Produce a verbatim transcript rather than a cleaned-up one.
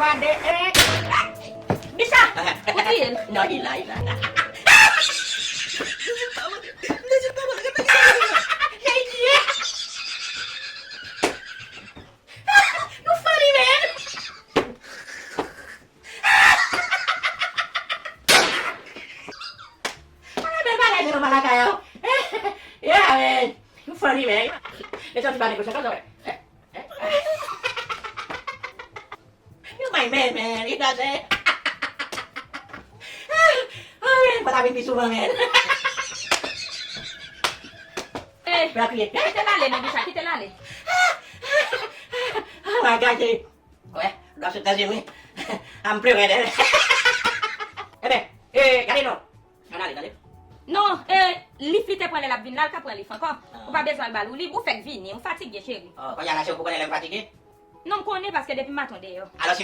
Twa, de, en. Bicha! Ou tiye l? Non, li la, li la. Jezi, pa mande. Jezi, pa mande. Jezi, tiye. Nou funny, man. Ah, bèl bagay, men nou mal lakay, oh. Yeah, man. Nou funny, man. Men sa ti pa negosye, sa, sa, wè. You my man, man. You know what I'm saying? Oh, man, fò ta vin pi souvan, man. Ey, pa kriye. Kite l ale, non, Bicha, kite l ale. Oh my God, Jay. Wè, dlo sot nan je m, wi. I'm pleurer, de. Eben, eh, gade non. Ann ale, tande. Non, eh, lif li te pran lè l ap vin la, l ka pran lif ankò. Ah. Ou pa bezwen al ba l, ou lib, ou fèk vini, ou fatige, cheri. Oh, kounye a la, se ou pou konnen lè m fatige? Non, m konnen paske depi maten w deyò. Alò, si m